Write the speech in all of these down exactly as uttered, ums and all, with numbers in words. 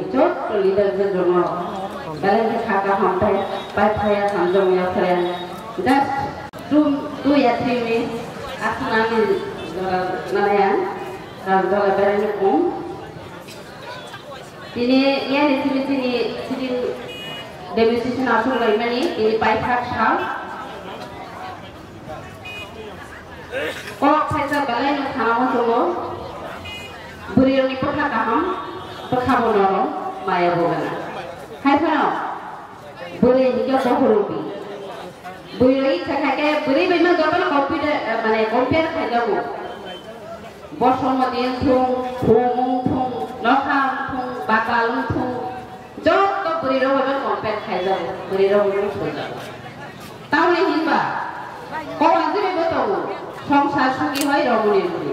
Jotto leader je tongo, belai khe kha kaham tei pai phaya hamjakya friend. Just two, two ya three minutes, aswk nangni jora nanai ang, karon jora belai no kom. Tini yani tini tini sitting demonstration aswk laimani, tini paithak sal. Kok phaisa belai no sana o tongo. Bwrwi rokni bwkha kaham, bwkha bo norok, maya bo gana. Hai phano, bwrwi hinkhe bohor rwdi. Bwrwi rok ikha kha khe, bwrwi bai no jotono compete, eh, mane compare khaijago. Bosomoti wngthung, Phung wngthung, Nokha wngthung, Bakal wngthung, jotto bwrwi rok bai compare khaijago, bwrwi rok bai sojak. Tamni hinba, kok ang jebe bo tongo, songsar sugi hoi romoni rwdi.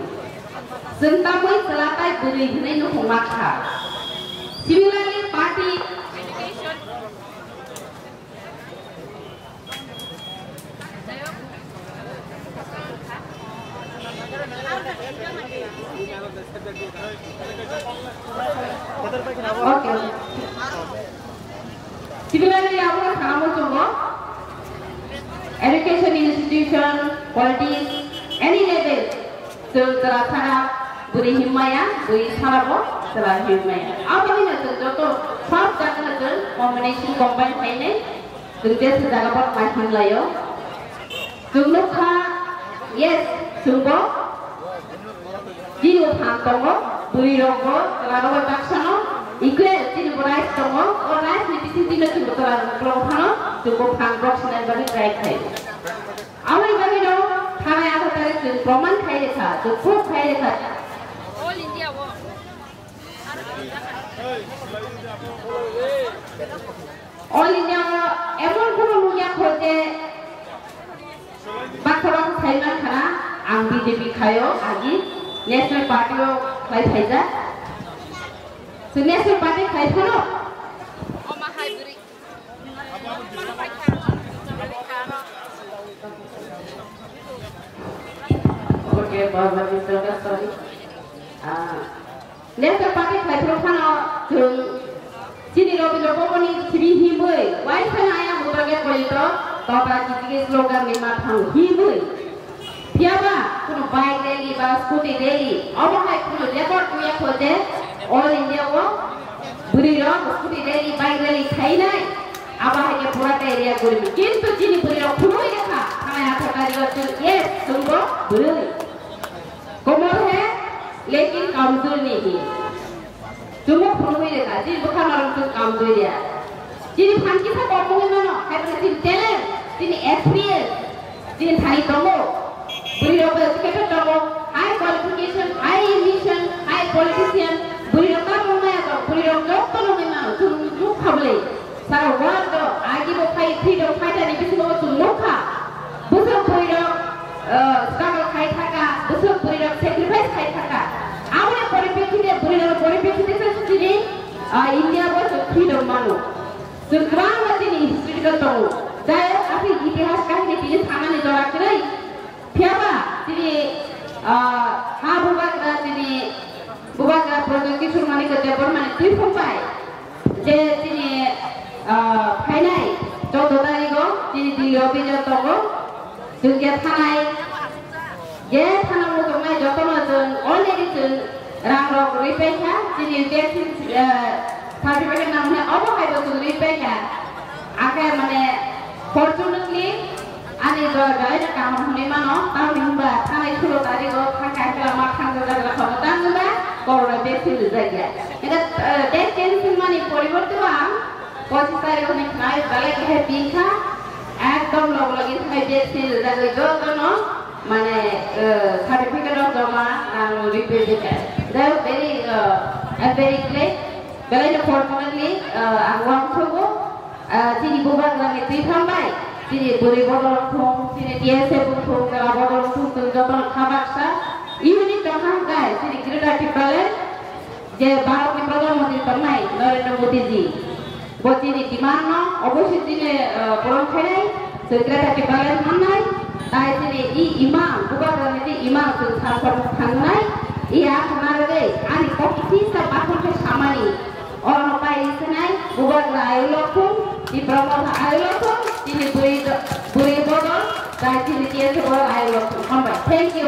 Chwng tamwi chwla tai bwrwi hinwi nukhung ma kha. Similarly, party Okay. Similarly, abo khe khamo chwng bo education institution, politics, any level, chwng chwla sara bwrwi hinmaya, bwrwi sara bo chwla hinmaya. Abo hino chwng joto sob jaga no chwng combination combine khainai. Chwng je se jaga bo mai hinlaio. Chwng nukha, yes, chwng bo chini bo phan tongo, bwrwi rok bo, chwla rok bai baksa no, equal chini bo rights tongo, o rights ni bising twi no chwng bo chwla rok ni ukulok phano, chwng bo phan rok sinani bagwi try khai. Aboni bagwi no thanai atha tarik chwng proman khai rikha, chwng proof khai rikha. All India o emon kono nukya kho je baksa baksa sai man khana ang B J P khaio agi National Party o khlai phaijak. So National Party khlai phano. Okay, Baba, sorry. Ah. National Party khlai phuru phano chwng chini Rabindra Bhaban ni simi himwi, waisa na ayang bubagra koi to, to ba chitigi slogan ni ma thang himwi. Phiya ba, kuno bike rally ba scooty rally, obo hai kuno record tuya kho je All India o bwrwi rok scooty rally, bike rally khainai, abo hai khe pura area gurimi. Kintu chini bwrwi rok phunui rekha, thanai atha tari o chwng yes, chwng bo bwrwi. Komor hai, lekin kamjor nahi. Chwngno phunugwi rwkha, chini bwkha norok chwng kamjor ya. Chini phan kisa kok wngwi mano, hai phano chini talent, chini experience, chini thani tongo. Bwrwi rok bo educated tongo, high qualification, high ambition, high politician, bwrwi rok tamo wngmaya tong, bwrwi rok joto no wngwi mano, chwng nukha bwlwi. Sara world o agi bo phai freedom fighter ni bisingo chwng nukha. Bwswk bwrwi rok, uh, struggle khai thaka, bwswk bwrwi rok sacrifice khai thaka. Aboni poripekhite bwrwi rok poripekhite se chini, uh, India bo chwng freedom mano. Chwng kwbangma chini history tongo. Jai hok, aswk itihas kahini tini sanani jora kwrwi. Phiya ba chini, ah, ha bubagra chini bubagra Pradyot Kishore Manikya Debbarma ni twi phung bai je chini, ah, phainai choudo tarigo chini Delhi o bijo tongo. Chwng je thanai, je thana muchungnai jotono chwng already chwng rang rok rwi paikha, chini vaccine, eh, certificate nang hwnwi obo hai bo chwng rwi paikha. Akhe mane fortunately ani doi belai no kaham hwnwi mano, tamoni hwnba thanai sulo tarigo thangkha, akhe lama thangjak jak rok tamo tang hwnba corona vaccine rijak ya. Eda, eh, date change hwnmani poriborte o ang pochis tarigo hwnwi khnai belai khe happy kha, ekdom log logi thanai vaccine rijagwi jotono. Mane, eh, certificate rok joma nang rwi paikha. They are very, eh, I'm very glad. Belai no fortunately, eh, ang uansukgo, eh, chini bubagra ni twi phan bai, chini bwrwi bodol wngthung, chini T S F wngthung, chwla bodol wngthung, chwng jotono kha baksa. Unit tongkha hwnkhe chini Greater Tipraland, je Bharat ni Pradhan Mantri tongnai Narendra Modi ji, bo chini demand no obosoi chini, eh, puron khainai, chwng Greater Tipraland mannai, tai chini i imang, bubagra ni twi imang chwng sal sal thangnai, i a khna rwgwi ani kok kisa bathang khe samani, Ono pai sinai, Bubagra ayuk lokthung, Tipra Motha ayuk lokthung, chini buri, buri bodol, tai chini T S F bodol ayuk lokthung. Hambai. Thank you.